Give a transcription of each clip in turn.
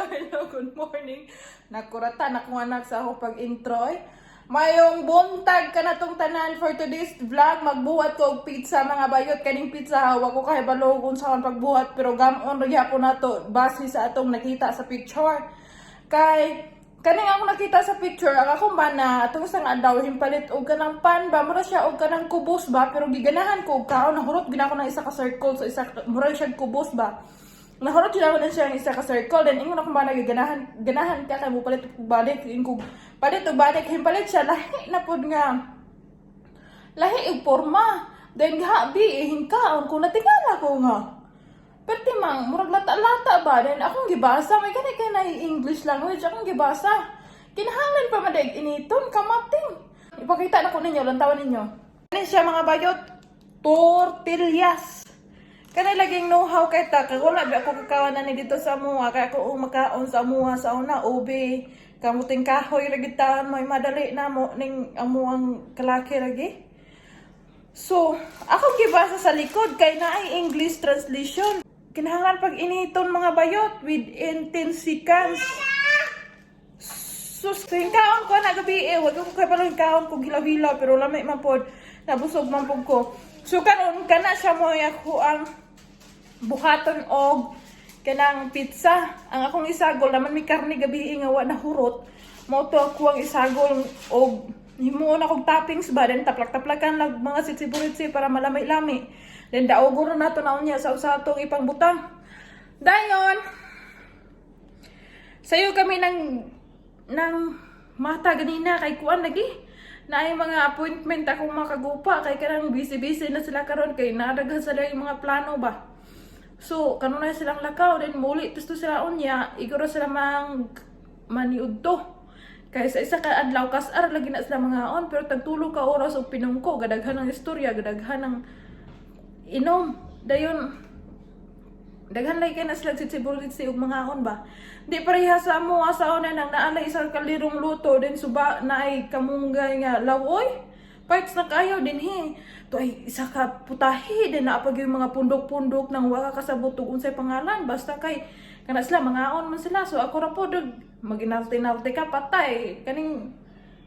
Hello, good morning. Nakuratan akong anak sa ako pag-intro. Eh. Mayong buntag ka na tong tanan for today's vlog. Magbuhat ko og pizza, mga bayot. Kaning pizza ha, wa ko kahibalo kung sa akong pagbuhat. Pero gamon ra gyapon nato base sa atong nakita sa picture. Kay kaning ako nakita sa picture, ang akong bana atong isang adlaw himpalit og kanang pan ba, mura siya og kanang kubos ba, pero giganahan ko og kaon, nahurot gina ko ng isa ka circle sa isa mura siya kubos ba. Nahurot gina ko na siya ng isa ka circle, then ingon akong bana, giganahan ganahan ka kay mo palit og balik, ingon ko palit og balik, himpalit siya lahi na pod nga lahi og porma. Then gabi eh, hingkaon ko, natingala ko nga. Pwede mang, murag lata-lata ba? Then akong gibasa, may gani kay na English language, akong gibasa. Kinahanglan pa man daig initon, kamating. Ipakita na ko ninyo, lantawan ninyo. Ano siya, mga bayot? Tortillas. Kanay laging know-how kay ta, kay wala ba ako kakawan na ni dito sa amuha, kay ako makaon sa amuha sa una, ube, kamuting kahoy ra gid may madali na mo ning amuang kalaki lagi. So, ako gibasa sa likod kay naay English translation. Kinahanglan pag initon, mga bayot, within 10 seconds. Sus, kaon ko na gabi eh, wag ko kay palang kaon ko gilaw-hilaw pero lamay man pod, nabusog man pod ko. So karon kana siya mo ako ang buhaton og kanang pizza. Ang akong isagol naman may karne gabi nga wa nahurot. Mao to ako ang isagol og himuon akong toppings ba, then taplak-taplakan lang mga sitsi para malamay-lami. Then daogon na nato na unya sa usa atong ipangbutang. Dayon, sayo kami ng mata ganina kay kuan lagi. Naay mga appointment akong makagupa kay kanang busy-busy na sila karon kay nadaghan sila yung mga plano ba. So, kanunay silang lakaw, then muli to sila unya, iguro sila mang maniudto. Kay sa isa ka adlaw kas-ar lagi na sila mga on, pero tagtulo ka oras og pinungko, gadaghan ng istorya, gadaghan ng inom. Dayon, daghan lagi kay na sila sitsibulitsi og mga on ba. Di pareha sa amo sa una nang naalay isang kalirong luto, then suba na ay kamunggay nga lawoy. Parts na kayo din he. To ay isa ka putahe din naapag yung mga pundok-pundok nang waka kasabot og unsay pangalan basta kay kana sila mangaon man sila. So ako ra pod maginarte-narte ka, patay kaning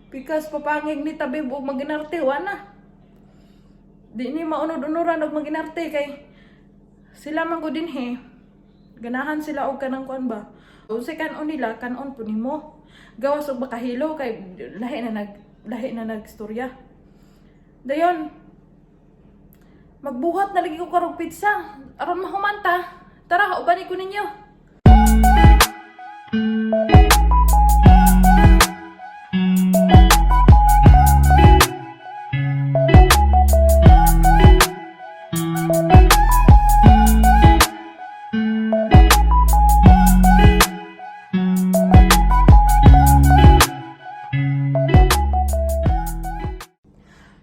pikas papangig ni tabi og maginarte wa na. Di ni maunod-unuran og maginarte kay sila man gud dinhi. Ganahan sila og kanang kuan ba. Unsay kanon nila, kanon po nimo. Gawas og makahilo kay lahi na nagstorya. Dayon, magbuhat na lagi ko karong pizza. Aron mahumanta. Tara, ubani ko ninyo.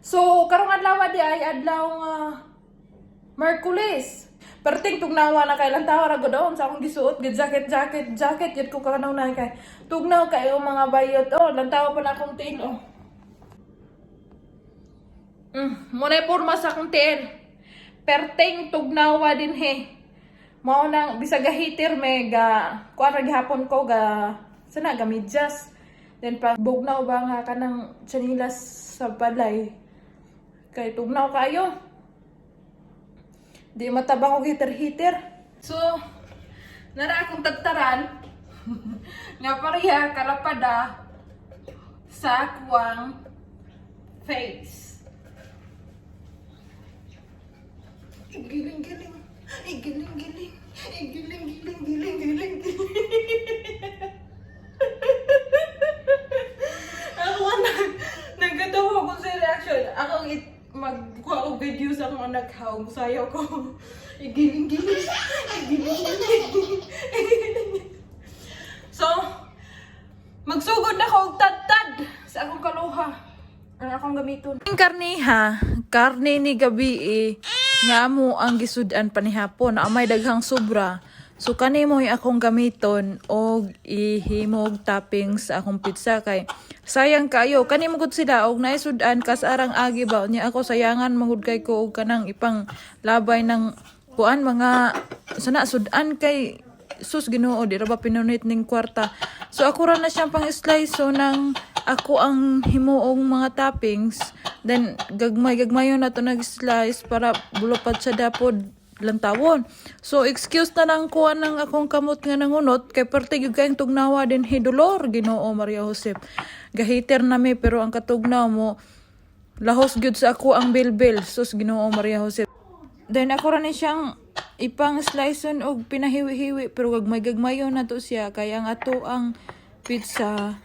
So, karong adlaw di ay adlaw nga Merkulis. Perting tugnawa na kay lantawa ra gud sa akong gisuot gid jacket jacket jacket yun ko kanaw na kay tugnaw kayo, mga bayot. Oh, lantawa pa na akong tiil oh. Muna porma sa akong tiil. Perting tugnawa din he. Mao nang bisag heater me ga kuan ra gihapon ko ga sana ga medyas. Then pa bugnaw ba nga kanang tsinilas sa balay. Kay tugnaw kayo. Di matabang og heater-heater. So, nara akong tagtaran nga pareha kalapada sa akuang face. Giling giling, giling giling, giling giling giling giling giling. Ako nagkatawa ko sa reaction. Ako it, magkuha og video sa akong anak how sayaw ko. Giling giling, giling giling. So, magsugod na ko og tadtad sa akong kaluha. Ang akong gamiton. Ang karne ha, karne ni gabi eh, nga mo ang gisud-an panihapon, amay daghang sobra. So kani mo akong gamiton og ihimog toppings sa akong pizza kay sayang kayo. Kani mo gud sila og naisud-an kas arang agi ba niya ako sayangan mangud kay ko og kanang ipang labay ng kuan mga sana sudan kay Sus, Ginoo, di ra ba pinunit ning kwarta? So ako ra na siyang pang slice, so nang ako ang himuong mga toppings, then gagmay gagmayon na to nag-slice para bulupad sa dapod lantawon. So excuse na lang kuha ng akong kamot nga nangunot kay parte gyud kayong tugnawa din hidolor, Ginoo Maria Josep. Gahiter na mi, pero ang katugnaw mo lahos gyud sa ako ang bilbil. Sus, Ginoo Maria Josep. Then ako ra ni siyang ipang slice og pinahiwi-hiwi, pero gagmay gagmayon na to siya kay ang ato ang pizza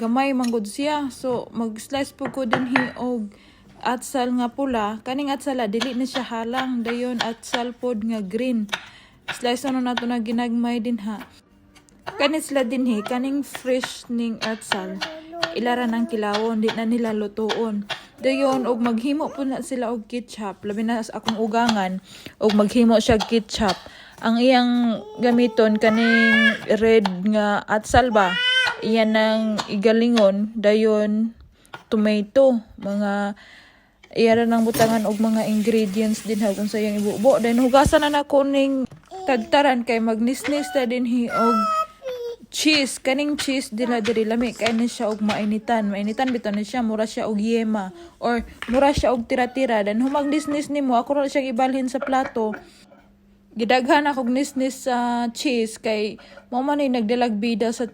gamay manggod siya. So mag-slice po ko dinhi og atsal nga pula. Kaning atsala dili na siya halang, dayon atsal pod nga green. Slice na nato na ginagmay din ha. Kani sila dinhi, kaning fresh ning atsal. Ilara ng kilawon, di na nila lutuon. Dayon og maghimo po na sila og ketchup, labi na sa akong ugangan, og maghimo siya ketchup. Ang iyang gamiton kaning red nga atsal ba? Iyan ang igalingon, dayon tomato, mga iya ra nang butangan og mga ingredients din ha kung sa iyang ibubo. Then hugasan na nako ning tagtaran kay magnisnis ta dinhi og cheese. Kaning cheese dila diri lami kay ni siya og mainitan. Mainitan bitaw ni siya, mura siya og yema or mura siya og tira-tira. Then humagnisnis nimo, ako ra siyang ibalhin sa plato. Gidaghan akong nisnis sa cheese kay mao man ni nagdalag bida sa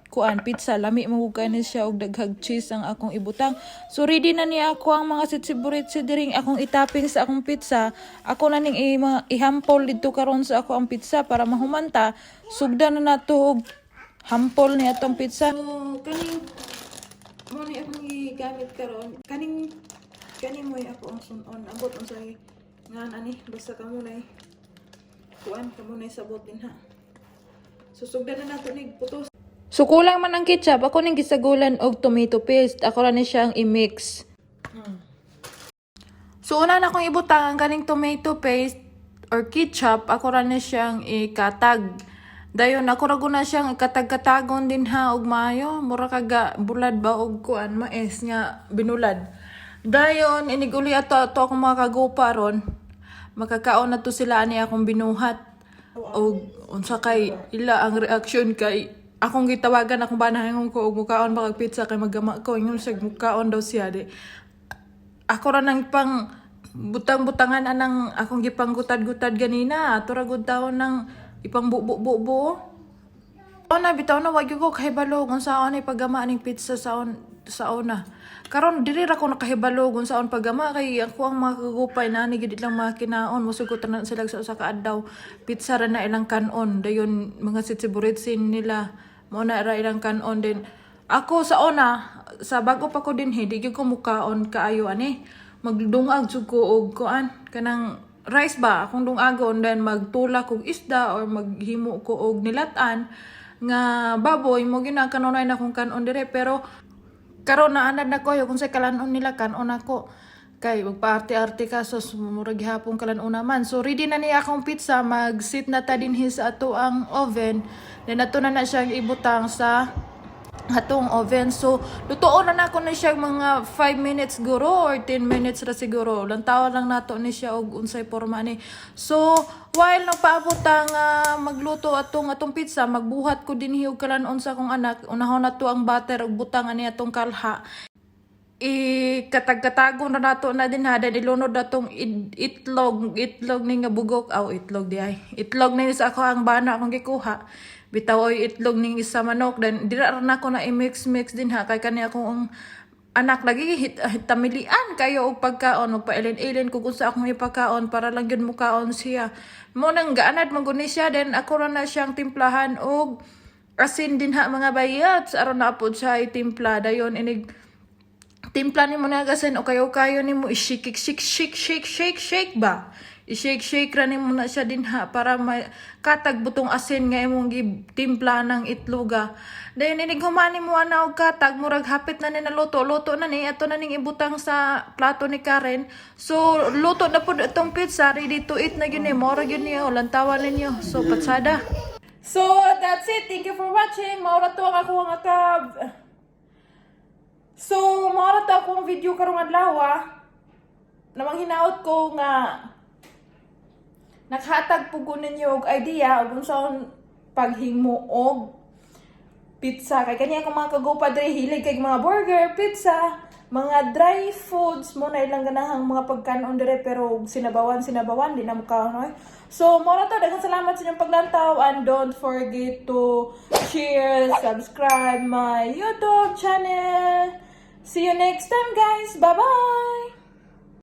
kuan pizza. Lami mo kay ni siya og daghag cheese ang akong ibutang. So ready na niya ako ang mga sitsiburitsi diring akong itopping sa akong pizza. Ako na ning ihampol didto karon sa ako ang pizza para mahumanta sugdan na nato og hampol ni atong pizza. So kaning mo ni akong gigamit karon, kaning kani mo ako ang sunon, ambot unsay ngan ani, basta kamo nay kuan, kamo nay sabot din ha. Susugdan na nato ni putos. So kulang man ang ketchup, ako ning gisagulan og tomato paste. Ako ra ni siyang i-mix. So una na akong ibutang ang kaning tomato paste or ketchup, ako ra ni siyang ikatag. Dayon ako ra guna siyang ikatag-katagon din ha og maayo, mura kaga bulad ba og kuan mais nga binulad. Dayon inig-uli ato ato akong mga kagupa ron. Makakaon na to sila ani akong binuhat. Og unsa kay ila ang reaksyon kay akong gitawagan akong banahan ko og mukaon ba kag pizza kay maggama ko, ingon siya mukaon daw siya. Di ako ra nang pang butang-butangan anang akong gipanggutad-gutad ganina. Ato ra gud taon nang ipang bubo-bubo. Na bitaw na wag gyud ko kahibalo kung saon ay paggama aning pizza sa una. Karon diri ra ko nakahibalo kung saon paggama kay ako ang mga kagupay na ani gid ilang mga kinaon, mosugot na sila sa usa ka adlaw. Pizza ra na ilang kanon, dayon mga sitsiburitsin nila mo na ra ilang kanon din. Ako sa una, sa bago pa ko dinhi, di gyud ko mukaon kaayo ani. Magdungag jud ko og kuan kanang rice ba akong dungagon, then magtulak og isda or maghimo ko og nilatan nga baboy mo gina kanunay na kong kanon dire. Pero karon na anad na ko kung sa kalanon nila kanon ako kay magpaarte-arte ka, so murag gihapon kalan-una man. So ready na niya akong pizza, mag-sit na ta dinhi sa ato ang oven, then ato na na siyang ibutang sa atong oven. So, lutuon na nako na siya mga 5 minutes guro or 10 minutes ra siguro. Lantawan lang nato ni siya og unsay porma ni. So, while nagpaabot ang magluto atong atong pizza, magbuhat ko dinhi og kalanon sa akong anak. Unahon na to ang butter ug butang ani atong kalha, ikatag-katago na nato na din ha, then ilunod na tong itlog, itlog ni nga bugok, aw, itlog di ay itlog ni sa ako ang bana akong gikuha bitaw oy, itlog ning isa manok. Then dira ra nako na i-mix mix din ha kay kani akong anak lagi hit, tamilian kayo og pagkaon, magpailin-ilin kung unsa akong ipakaon para lang gyud mukaon siya. Mo nang gaanad man gud ni siya. Then ako ra na siyang timplahan og asin din ha, mga bayats, aron na pod siya itimpla. Dayon inig timpla nimo na gasin o kayo kayo nimo i-shake shake shake shake shake shake ba, i-shake shake ra nimo na siya din ha para katag butong asin nga imong gitimpla ng itloga. Dayon inig humani mo ana og katag, murag hapit na ni naluto, luto na ni, ato na ning ibutang sa plato ni Karen. So luto na pud itong pizza, ready to eat na gyud ni, mora gyud niya. Lantawan ninyo. So patsada. So that's it. Thank you for watching. Mao ra to ang ako nga ka. So, mao ra to akong video karong adlaw. Namang hinaot ko nga Nakahatag po ko ninyo og idea og unsaon paghimo og pizza kay kani akong mga kagupa diri hilig kay mga burger, pizza, mga dry foods mo na ilang ganahang mga pagkaon dire, pero og sinabawan sinabawan di na mo kaon oy. So mo na to, daghang salamat sa inyong paglantaw and don't forget to share, subscribe my YouTube channel. See you next time, guys. Bye-bye.